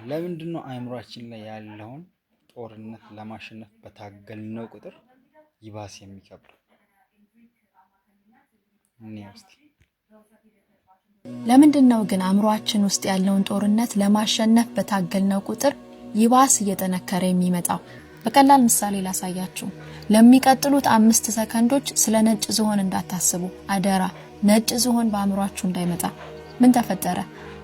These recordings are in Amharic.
ለምንድን ነው አእምሯችን ላይ ያለውን ጦርነት ለማሸነፍ በታገልነው ቁጥር ይባስ የሚከብደው? እንየው እስቲ። ለምንድን ነው ግን አእምሯችን ውስጥ ያለውን ጦርነት ለማሸነፍ በታገልነው ቁጥር ይባስ እየጠነከረ የሚመጣው? በቀላል ምሳሌ ላሳያችሁ። ለሚቀጥሉት 5 ሰከንዶች ስለ ነጭ ዝሆን እንዳታስቡ አደራ። ነጭ ዝሆን በአእምሯችሁ እንዳይመጣ። ምን ተፈጠረ?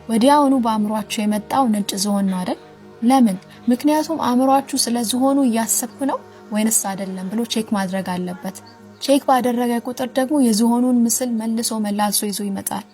ወዲያውኑ በአእምሯችሁ የመጣው ነጭ ዝሆን ነው አይደል? ለምን? ምክንያቱም አእምሯችሁ ስለ ዝሆኑ እያሰብኩ ነው ወይንስ አይደለም ብሎ check ማድረግ አለበት። Check ባደረገ ቁጥር ደግሞ የዝሆኑን ምስል መልሶ መላልሶ ይዞ ይመጣል።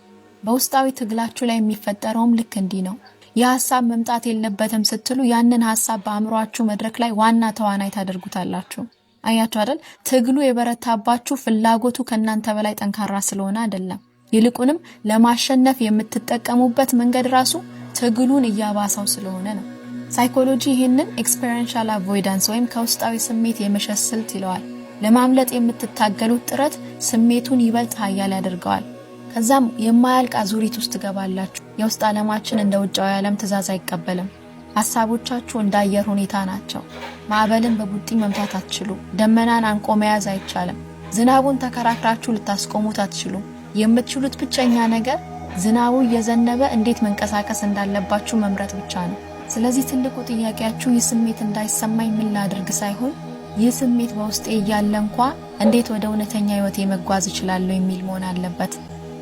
በውስጣዊ ትግላችሁ ላይ የሚፈጠረውም ልክ እንዲህ ነው። ይህ ሀሳብ መምጣት የለበትም ስትሉ ያንን ሀሳብ በአእምሯችሁ መድረክ ላይ ዋና ተዋናይ ታደርጉታላችሁ። አያችሁ አይደል? ትግሉ የበረታባችሁ ፍላጎቱ ከእናንተ በላይ ጠንካራ ስለሆነ አይደለም። ይልቁንም ለማሸነፍ የምትጠቀሙበት መንገድ ራሱ ትግሉን እያባሰው ስለሆነ ነው። Psychology ይህንን experiential avoidance ወይም ከውስጣዊ ስሜት የመሸሽ ስልት ይለዋል። ለማምለጥ የምትታገሉት ጥረት ስሜቱን ይበልጥ ኃያል ያደርገዋል። ከዛም የማያልቅ አዙሪት ውስጥ ትገባላችሁ። የውስጥ ዓለማችን እንደ ውጫዊ ዓለም ትዕዛዝ አይቀበልም። ሀሳቦቻችሁ እንደ አየር ሁኔታ ናቸው። ማዕበልን በቡጢ መምታት አትችሉ። ደመናን አንቆ መያዝ አይቻልም። ዝናቡን ተከራክራችሁ ልታስቆሙት አትችሉ። የምትችሉት ብቸኛ ነገር ዝናቡ እየዘነበ እንዴት መንቀሳቀስ እንዳለባችሁ መምረጥ ብቻ ነው። ስለዚህ ትልቁ ጥያቄያችሁ ይህ ስሜት እንዳይሰማኝ ምን ላድርግ ሳይሆን ይህ ስሜት በውስጤ እያለ እንኳ እንዴት ወደ እውነተኛ ሕይወቴ መጓዝ እችላለሁ የሚል መሆን አለበት።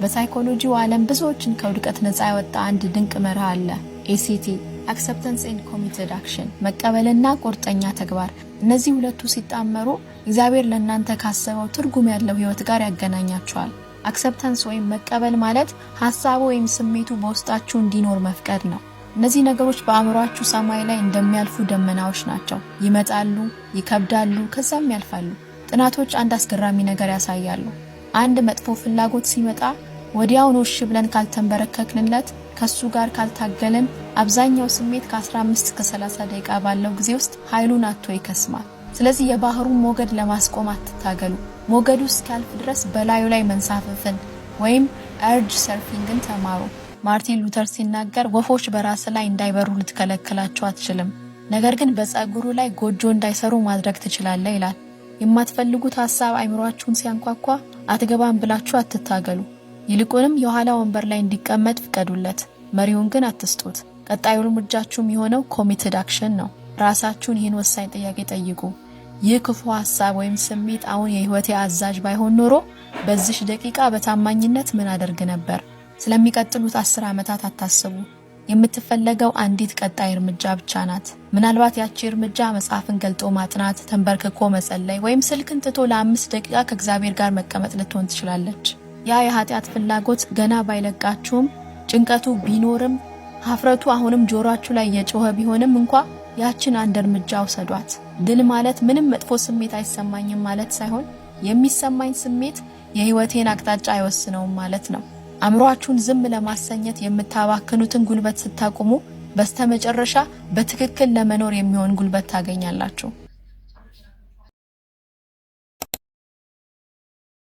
በሳይኮሎጂው ዓለም ብዙዎችን ከውድቀት ነፃ ያወጣ አንድ ድንቅ መርህ አለ። ACT፣ acceptance and committed action፣ መቀበልና ቁርጠኛ ተግባር። እነዚህ ሁለቱ ሲጣመሩ እግዚአብሔር ለእናንተ ካሰበው ትርጉም ያለው ሕይወት ጋር ያገናኛችኋል። Acceptance ወይም መቀበል ማለት ሀሳቡ ወይም ስሜቱ በውስጣችሁ እንዲኖር መፍቀድ ነው። እነዚህ ነገሮች በአእምሯችሁ ሰማይ ላይ እንደሚያልፉ ደመናዎች ናቸው። ይመጣሉ፣ ይከብዳሉ፣ ከዛም ያልፋሉ። ጥናቶች አንድ አስገራሚ ነገር ያሳያሉ። አንድ መጥፎ ፍላጎት ሲመጣ ወዲያውኑ እሺ ብለን ካልተንበረከክንለት፣ ከሱ ጋር ካልታገልን፣ አብዛኛው ስሜት ከ15 እስከ 30 ደቂቃ ባለው ጊዜ ውስጥ ኃይሉን አጥቶ ይከስማል። ስለዚህ የባህሩን ሞገድ ለማስቆም አትታገሉ። ሞገዱ እስኪያልፍ ድረስ በላዩ ላይ መንሳፈፍን ወይም urge surfing ን ተማሩ። ማርቲን ሉተር ሲናገር ወፎች በራስህ ላይ እንዳይበሩ ልትከለክላቸው አትችልም፣ ነገር ግን በፀጉርህ ላይ ጎጆ እንዳይሰሩ ማድረግ ትችላለህ ይላል። የማትፈልጉት ሀሳብ አይምሯችሁን ሲያንኳኳ አትገባም ብላችሁ አትታገሉ። ይልቁንም የኋላ ወንበር ላይ እንዲቀመጥ ፍቀዱለት፣ መሪውን ግን አትስጡት። ቀጣዩ እርምጃችሁ የሚሆነው committed action ነው። ራሳችሁን ይህን ወሳኝ ጥያቄ ጠይቁ። ይህ ክፉ ሀሳብ ወይም ስሜት አሁን የህይወቴ አዛዥ ባይሆን ኖሮ በዚች ደቂቃ በታማኝነት ምን አደርግ ነበር? ስለሚቀጥሉት 10 ዓመታት አታስቡ። የምትፈለገው አንዲት ቀጣይ እርምጃ ብቻ ናት። ምናልባት ያቺ እርምጃ መጽሐፍን ገልጦ ማጥናት፣ ተንበርክኮ መጸለይ ወይም ስልክን ትቶ ለ5 ደቂቃ ከእግዚአብሔር ጋር መቀመጥ ልትሆን ትችላለች። ያ የኃጢአት ፍላጎት ገና ባይለቃችሁም፣ ጭንቀቱ ቢኖርም፣ ሀፍረቱ አሁንም ጆሯችሁ ላይ እየጮኸ ቢሆንም እንኳ ያችን አንድ እርምጃ ውሰዷት። ድል ማለት ምንም መጥፎ ስሜት አይሰማኝም ማለት ሳይሆን የሚሰማኝ ስሜት የህይወቴን አቅጣጫ አይወስነውም ማለት ነው። አእምሯችሁን ዝም ለማሰኘት የምታባክኑትን ጉልበት ስታቆሙ በስተመጨረሻ በትክክል ለመኖር የሚሆን ጉልበት ታገኛላችሁ።